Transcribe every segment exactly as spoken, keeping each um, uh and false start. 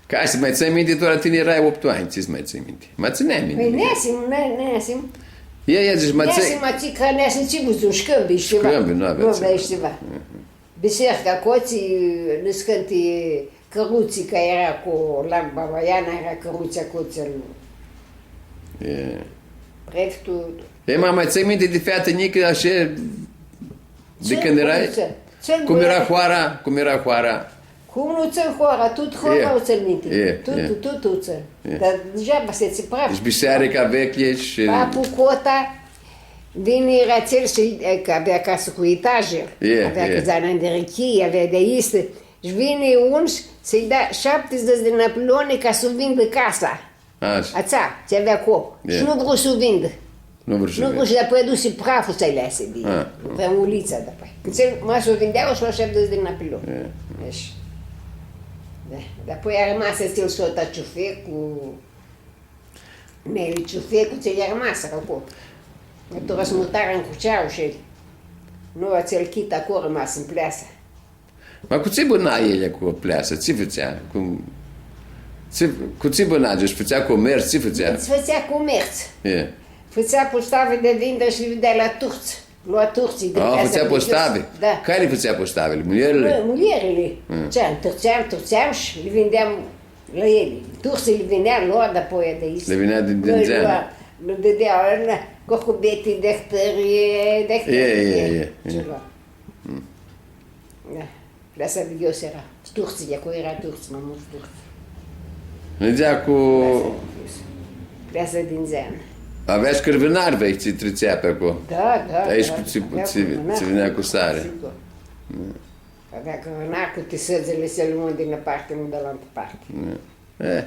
Ca s-ma tsãnj minti, tora tini earai optu anj, tsi s-ma tsãnj minti? Ma tsãneai minti. Pãi, nica. Neasim, ne-, neasim. Ia, ia, dzãts, ma tsãnj. Neasim, ma tsi, ca neasim, tsi vãdzum, scãmbi, shtii, ceva. Scãmbi, nu avea. Nu avea, shtii, ceva. Mhm. Bisearca, aclotsi, niscãnti cãrutsi, cã eara cu, la Baba Iana eara cãrutsi, aclotsi. E. Preftul. E, ma, ma tsãnj minti di featã njicã, ashi, di cãndu earai? Cum eara hoara, cum eara hoara? Cum nu tsãn hoara? Tut hoara u tsãn minti. Tut, tut, tut u tsãn. Dar degeaba s-hits praf. Shi bisearica vechi shi... Papu Cota, vini, eara atsel, shi, e, cã avea casã cu etaji. Avea cãtã anj di rãchii, avea di aestã. Shi vini un shi lji da shaptidzãts di napilioni ca s-u vindã casa. Ashi. Atsea, tsi avea aclo. Shi nu vru s-u vindã. Nu vru s-u vindã. Nu vru, shi dapoaia dusi praflu s-lji leasi di, pe ulitsa dapoaia. Cã tsi, ma s-u vindea, u lua shaptidzãts di napilioni. Ashi. Da. Dapoaia armasi atsel sota Ciufecu, Neli Ciufecu, tsi armasirã aclo. Tora s-mutarã tu Cuceauã shi nu, atsel chit aclo armasi tu Pleasa. Ma cu tsi bãna elj cu Pleasa? Tsi fãtsea? Cu, tsi, cu tsi bãna? Deci fãtsea comerț? Tsi fãtsea? Fãtsea comerț. E. Fãtsea postavi di vindã shi li vindea la turts. Lua turtsãlj di... A, fãtsea postavi? Da. Cari li fãtsea postavili? Muljerli? Bã, muljerli. Mm. Tsi, ntãrtseam, ntãrtseam shi li vindeam la elj. Turtsãlj li vinea, lua dapoaia di aestã. Li vinea din, din dzeanã. Lua, lã dãdea, na, corcubeti, dehtãri, dehtãri, e, e, e, e. Tsi lua. Mm. Da. Pleasa di Ghios eara. Turtsãlj, aclo eara turtsã, ma multsã turtsã. Nidzeam cu... Pleasa di Ghios. Pleasa di Ndzeanã. Avea shi cãrvãnari vechi, tsi tritsea pi aclo. Da, da, da. Aoatsi cu tsi, avea tsi, cãrvãnari, tsi vinea cu sari. Sigur. Da. Avea cãrvãnari cu tisãdzili, s-li lua di unã parti, nu di la altã parti. Da. E.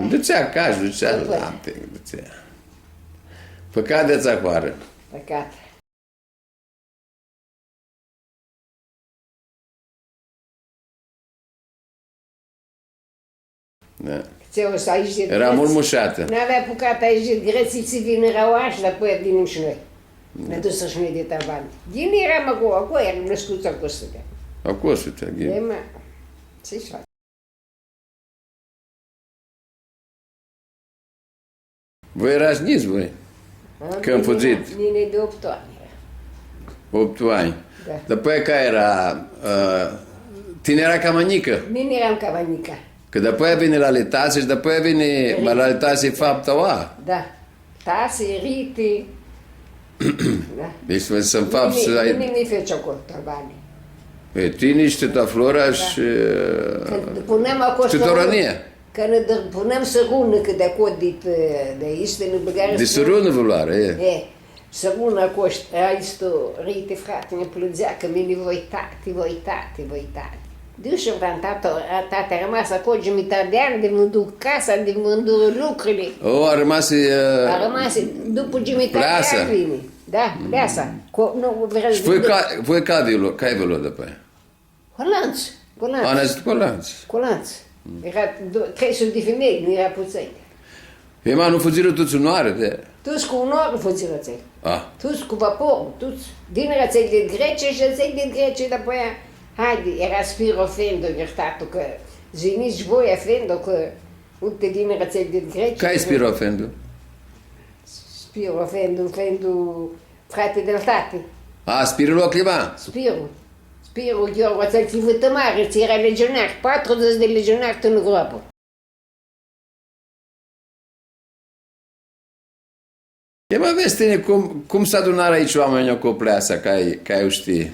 Dutsea cash, dutsea lapti, dutsea. Pãcat di atsea hoarã. Pãcat. Da. Tsi, o s-, aoatsi di Gretsi. Eara multu mushatã. N-avea apucatã aoatsi di Gretsi, tsi vinirã aoatsi, dapoaia vinim shi noi. Da. Nã dusirã shi noi di Tavani. Ghini earam aclo, aclo earam nãscuts, aclo stãteam. Aclo stãteam, ghini. E, ma, tsi s-fatsi? Voi earats njits, voi? Cãndu fudzit? Mini di optu anj earam. Optu anj. Da. Dapoaia cari eara, ã, tini earai cama njicã? Mini earam cama njicã. Cã dapoaia vini lali tasi shi dapoaia vini, ma lali tasi faptu aoa. Da. Tasi, riti. Da. Deci, s-nj-fapsi... Mini, s-ai... Mini mi feci aclo, Tavani. E, tini shi tita Flora shi, ã, cãndu puneam aclo tita Sãrunã, Ronia. Cãndu puneam Sãrunã, cã di aclo, di, di aestã, nã bãgarã... Di Sãrunã vã loarã, e. E, Sãrunã aclo, aestu, riti, frati, nji plãtsea cã mini voi tati, voi tati, voi tati. Dush, tati, tati armasi aclo giumitati di an, di vãndu casa, di vãndu lucrili. O, armasi, ã, armasi, dupu giumitati di an vini. Da, Pleasa. Shi voi ca-, voi cari vi lo-, cari vi lo dapoaia? Cu alantsã, cu alantsã. A, nã dzãts cu alantsã. Cu alantsã. Eara do-, trei suti di fumelj, nu eara putsãnj. E, ma, nu fudzirã tuts unãoarã, di? Tuts cu unãoarã fudzirã atselj. A. Tuts cu vaporlu, tuts. Vinirã atselj di Gretsia shi atselj di Gretsia, dapoaia, haidi, eara Spiro Fendu, ljirtatu, cã s-vinits shi voi, Fendu, cã, uite, vinirã atselj di Gretsia. Cari e Spiro Fendu? Spiro Fendu, Fendu, frati di-al tati. A, Spirlu Clima. Spiru. Spiru Gheorghe, atselj tsi vãtãmari, tsi eara legionar, patrudzãts di legionar tu unã groapã. E, ma vedz tini cum, cum s-adunarã aoatsi oaminjlji cu Pleasa, ca, ca eu shtiu.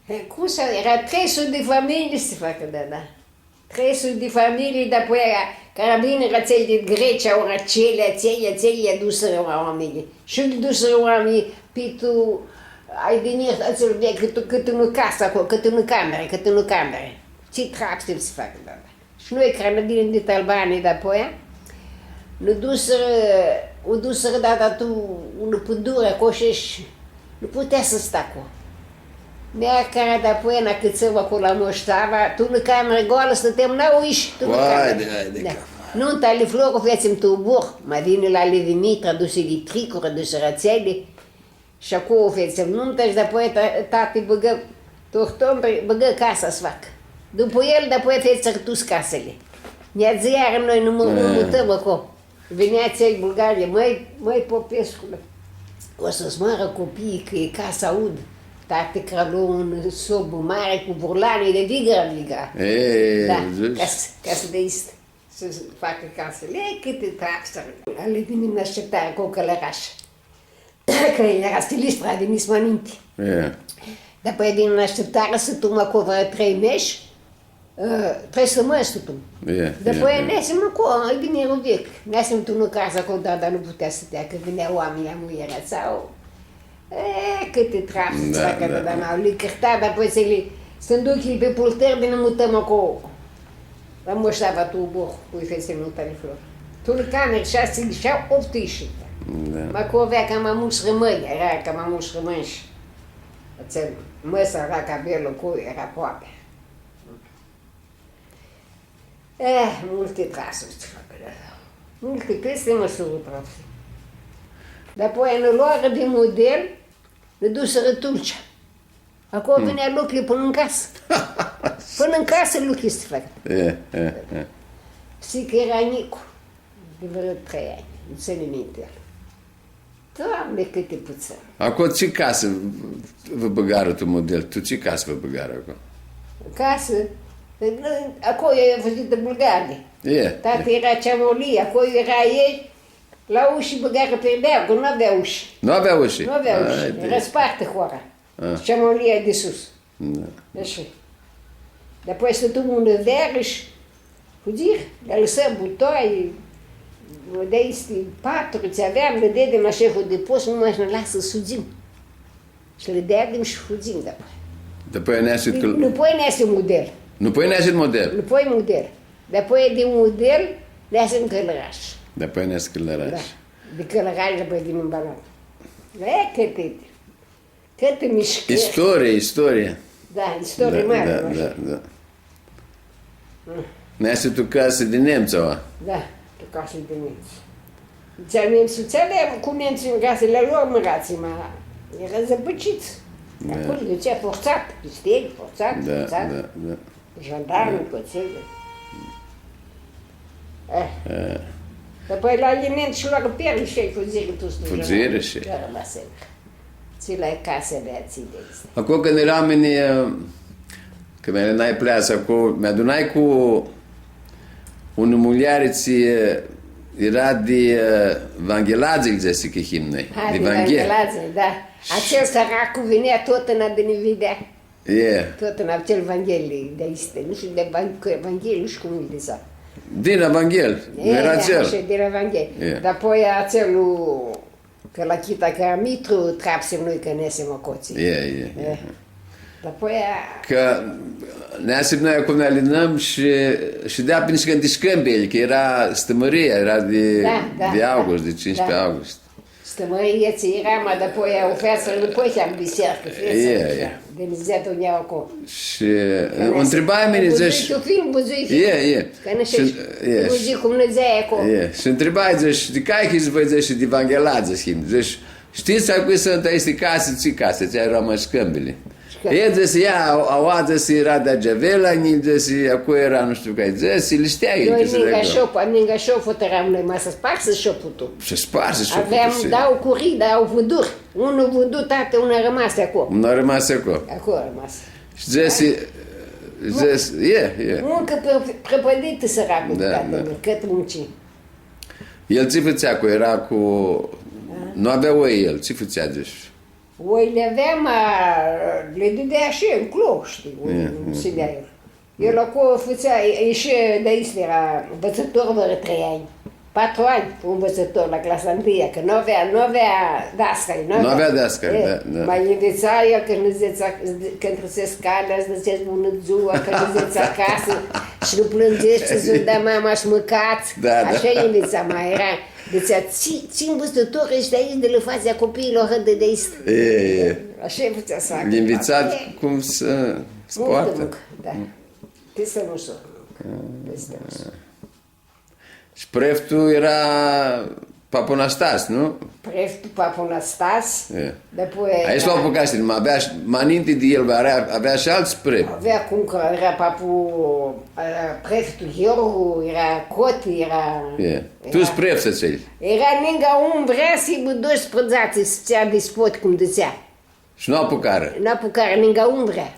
E, cum s-, eara trei suti di familii, s-facã, da, da. Trei suti di familii, dapoaia, cara vinirã atselj di Gretsia, ora atselj, atselj, atselj, lj-adusirã oaminjlji. Shi lj-adusirã oaminjlji, pi tu, ai di njia, atselj, cãtã, cãtã unã casã aclo, cãtã unã camerã, cãtã unã camerã. Tsi trapsi s-facã, da, da. Shi noi, cara nã dinim di Talbani, dapoaia, nã dusirã, u dusirã, da, da, tu unã pãduri aclo shi nu putea s-sta aclo. Mea, cara dapoaia nã acãtsãm aclo la Moscava, tu unã camerã goalã, stãteam nauã ishi, tu unã camerã. Vai di, vai di cap. Nunta ali Floru u fetsim tu Ubor, ma vini lali Dimitra, dusi litricuri, dusi ratseli. Shi aclo u fetsim nunta shi dapoaia ta-, tati bãgã, tu octombrie, bãgã casa s-facã. Dupã el, dapoaia fetsirã tuts casili. Nã dzãsirã, noi nu mã, nu mutãm aclo. Vinea atselj bulgari, mãi, mãi Popescule, o s-tsã moarã copiii, cã e casa aud. Tati cra lo unã sobã mari cu burlani di vigra, vigra. E, da, dzãts? Ca s-, ca s-, di aestã, s-facã casili. E, cãti trapsãri. Ali vini nã ashtiptarã cu cãlãrash. Cã eara Silistra, vinisem ma ninti. E. Dapoaia vini nã ashtiptarã, stãtum aclo vãrã trei mesh, ã, trei stãmãnj stãtum. E, e, e. Dapoaia neasim aclo, ai vini Ruvic. Neasim tu unã casã aclo, da, dar nu putea s-stã, cã vinea oaminjlji, muljarea, tsau. E, cãti trapsãri, da, s-facã, da, da, da, ma li cãrta, dapoaia s-li, s-nduchim pi pultãri, di nã mutãm aclo. La Moshava tu Borcu, cu-i fetsinã ta di Flor. Tu unã camerã, shasi, shasi, optu ishita. Da. Ma aclo avea cama multsã rãmãnj, eara cama multsã rãmãnj shi atsel, mã-sa eara ca Belu, cu eara aproapi. Eh, multi trapsãri, tsi s-facã. Multi, pisti mãsuri trapsãri. Dapoaia nã loarã di mudel, nã dusirã Tulcea. Aclo vinea lucrul pãnã tu casã. Pãnã tu casã lucrul s-facã. E, e, e. Psica eara njicu, di vãrã trei anj, nu tsãni minti el. Doamne, cãti putsãn. Aclo tsi casã vã bãgarã tu mudel? Tu tsi casã vã bãgarã aclo? Casã? Aclo e fãcutã di bulgari. E. Tati eara ceamolii, aclo eara elj, la ushi bãgarã perdea, cã nu avea ushi. Nu avea ushi? Nu avea ushi. Eara spartã hoara. A. Ceamolia di sus. Da. Ashi. Dapoaia stãtum unã vearã shi fudzirã, li alãsã butoi, di aesti patru tsi aveam, li deadim la sheful di post, nu ma nã lasã s-fudzim. Shi li deadim shi fudzim dapoaia. Dapoaia neasi cãl-, nãpoi neasi mudel. Nãpoi neasi mudel. Nãpoi mudel. Dapoaia di mudel neasi cãlãrash. Dapoaia neasi cãlãrash. Da. Di cãlãrash dapoaia di Banat. E, cãti Cãti mishcãri. Istorie, istorie. Da, istorie mari, da, da. Neasi tu casã di nemtsã, a? Da, tu casã di nemtsã. Dzãtsea nemtsãlji, tsi avea cu nemtsãlji tu casã, li lua mãratslji, ma eara zãpãcits. Da. Aclo dzãtsea fortsat, pisteri, fortsat, da, fortsat. Da, da. Jandarmi, da, cu atsel. Eh. Eh. Dapoaia la alimentu shi la perli shi fudzirã tuts tu jandarmi. Fudzirã shi. Cã armasirã. Tsi la casã avea, tsi di aesti. Aclo cãndu earam mini, cã mi alinai pleasa aclo, mi adunai cu unã muljari tsi eara di, eh, Vangheladzlji, dzãsi cã him noi. Ah, di Vanghel. Vangheladzlji, da. Atsel sãracu vinea tut ãna di nã videa. E. Tut ãna, atsel Vanghel, di aesti, nu shtiu, di Van-, cã Vanghel, nu shtiu cum lji dzãtsea. Dina Vanghel, e, eara atsel. Ashi, Dina Vanghel. E. Dapoaia atsel, cã la Chita, cã Mitru, trapsim noi, cã neasim acotsi. E, e, e. Dapoaia cã neasim noi aclo, nã alinãm shi, shi di-aia pãn shi cãndu shcãmbi, cã eara Stãmãria, eara di, da, da, di august, di tsisprãdzatsi august. Stãmãria tsi eara, ma dapoaia u featsirã, dapoaia cã bisearcã, featsirã, e, e, di nã dzãtsea tu nea aclo. Shi, ã, u ntribai mini, dzãsh, tu film, vãdzui film. E, e. Cã nu shtiu, shi, e, vãdzui cum nã dzãtsea aclo. E, shi ntribai, dzãsh, di cai hits voi, dzãsh, di Vanghela, dzãsh, him, dzãsh, shtits a cui suntu aesti casi, tsi casi, tsi eara ma shcãmbili. E, dzãsi, ia, aua, dzãsi, eara di Geavela, nji, dzãsi, aclo eara, nu shtiu cai, dzãsi, li shtea. Noi, ningã shopã, ningã shopã tãram noi, ma s-sparsi shopã tu. S-sparsi shopã tu. Aveam dauã curii, dauã vãnduri. Unã vãndu, tati, unã armasi aclo. Unã armasi aclo. Aclo armasi. Shi dzãsi, dzãsi, e, e. Muncã prã-, prãpãnditã sãraclu, da, tati, da, cãt munci. El tsi fãtsea cu, eara cu, nu avea oi el, tsi fãtsea, dzãsh? Oili avea, ma li dãdea shi nclo, shtii, nu s-lja el. El aclo fãtsea, e, e shi di aesti eara nvitsãtor vãrã trei anj, patru anj fu nvitsãtor la clasa ntãia, cã nu avea, nu avea dascali, nu avea. Nu avea dascali, e, da, da. Ma lji nvitsa el, cã nã dzãtsea, cã ntrãsescu calea, s-dzãtsets bunã dzua, cã nã dzãtsets acasã, shi nu plãndzets, tsi s-vã da mama, shi mãcats. Da, da. Ashi lji nvitsa, ma eara, dzãtsea, tsi, tsi nvitsãtor eshti aoatsi di lã fatsi a copiilor ahãt di aesti. E, e. Ashi fãtsea s-facã. Lji nvitsa cum s-, s-poartã. Multã muncã, da. Pistã musor. Pistã musor. Shi preftul eara Papu Anastas, nu? Preftul Papu Anastas. E. Dupã aestu era, lu apucasirã, ma avea sh-, ma ninti di el, avea, avea shi altsã prefts. Avea cum cã era papu, era preftul Gheorghe, era Coti, era, e, era tuts preftsã atselj. Era ninga un vrea s-hibã doisprãdzatsi, s-dzãtsea dispoti, cum dzãtsea. Shi nu apucarã. Nu apucarã, ninga un vrea.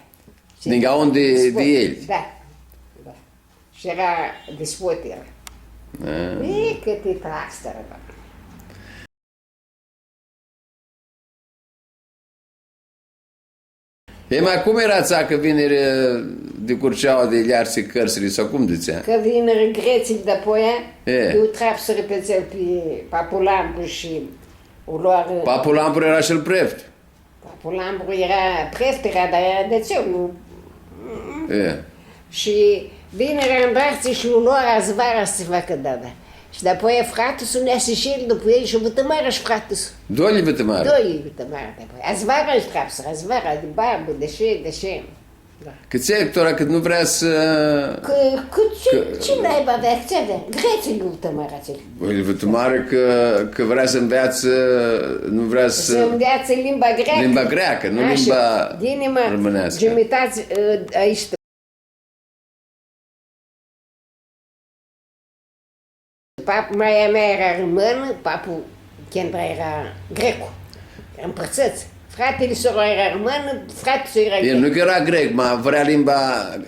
Ninga un di, di elj. Da. Da. Shi era dispoti, era. A. E, cãti trapsãri, da. E, ma cum era atsea cã vinirã di Curceaua di lj-arsi cãrsili, sau cum dzãtsea? Cã vinirã gretslji dapoia, e, u trapsirã pi atsel, pi papu Lampru shi u loarã. Papu Lampru era shi el preft. Papu Lampru era preft, era, dar era di atsel, nu? E. Shi vinirã andartsã shi lu loarã Azvara s-facã dada. Shi dapoia frati-su neasi shi el dupã elj shi vãtãmarã shi frati-su. Doilji vãtãmarã. Doilji vãtãmarã dapoia. Azvara sh-trapsirã, Azvara di barbã, di shi, di shi. Da. Cã tsi, tora cãt nu vrea s-, cã, cã tsi, cã tsi naiba avea, tsi avea? Gretslji lu vãtãmarã atselj. Pãi, lu vãtãmarã cã, cã vrea s-nveatsã, nu vrea s-, s-nveatsã limba greacã. Limba greacã, nu limba armãneascã. Ashi, ghini, ma, giumitati, ã, aishti. Pap-, maia mea era armãnã, papu Chendra era grecu. Eara mpãrtsãts. Fratili, sora era armãnã, frati-su era grec. El nu cã era grec, ma vrea limba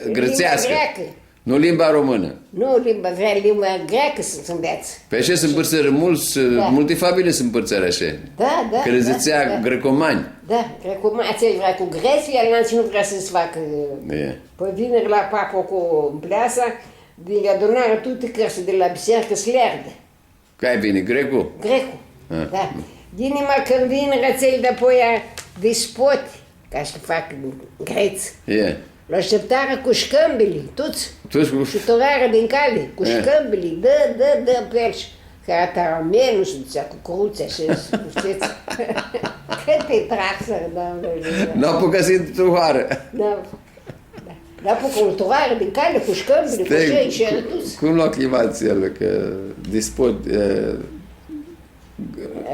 grãtseascã. Limba greacã. Nu limba românã. Nu limba, vrea limba greacã s-, s-nveatsã. Pãi ashi s-mpãrtsãrã multsã, da, multi familii s-mpãrtsãrã ashi. Da, da, da, da. Cã lã dzãtsea grecomanj. Da, grecomanj, atselj vrea cu gretslji, alantsã nu vrea s-facã. E. Pãi vinirã la papu cu Mpleasa, di li adunarã tuti cãrtsãli di la bisearicã s-li ardã. Cari vini, grecu? Grecu, da. Ghini, ma cãndu vinirã atselj dapoia dispoti, ca s-facã grets. E. Lu ashtiptarã cu shcãmbili, tuts. Tuts cu... Shi u turarã din cali, cu shcãmbili, dã, dã, dã, pi el shi cã eara taramenu, s-dutsea cu crutsea shi, s-, s-, cãti trapsãri, Doamne, Doamne. Nu apucã s-intrã tu hoarã. Da. Da. Dar cu culturari din cali, cu shcãmbili, cu... Stai, shi, shi cu, tuts. Cum lu aclima atsel, cã dispot, e,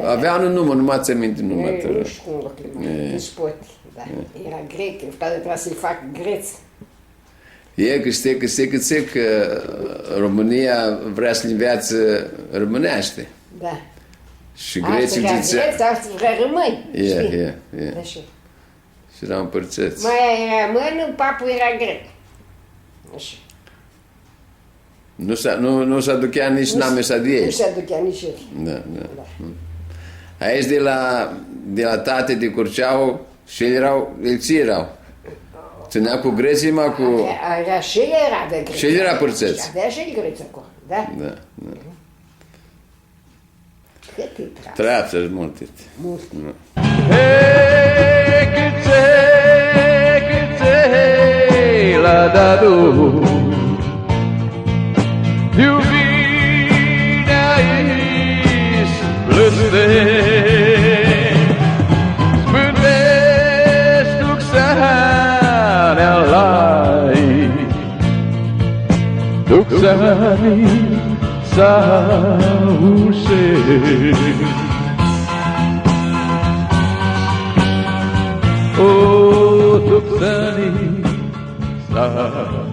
avea un nume, nu mi tsãn minti numele. E, nu shtiu cum lu aclima. E. Dispoti, da. E. Era grec, el toati vrea s-li facã grets. E, cã shtii, cã shtii, cã shtii cã România vrea s-li nveatsã rãmãneashti. Da. Shi gretslji dzãtsea, altsã vrea grets, altsã vrea rãmãnj, shtii? E, e, e. Da, shi Shi eara mpãrtsãts. Maia era armãnã, papu era grec. Ashi. Nu s-, nu, nu s-aduchea nitsi namisa di elj. Nu s-aduchea nitsi el. Da, da. Da. Aeshti di la, di la tati, di Curceau, shi elj eara, elj tsi eara? Tsãnea cu gretslji, ma cu... A, a, a, shi el era di grets. Shi elj eara mpãrtsãts. Avea shi el grets aclo, da. Da, da. Cãti trapsãri? Trapsãri multi. Multi. Da. E, cãtse, cãtse la dadu, iubirea is blãstem, s-bãndescu xanea lai. Tu xani s-ausesh. O, tu xani s-ausesh.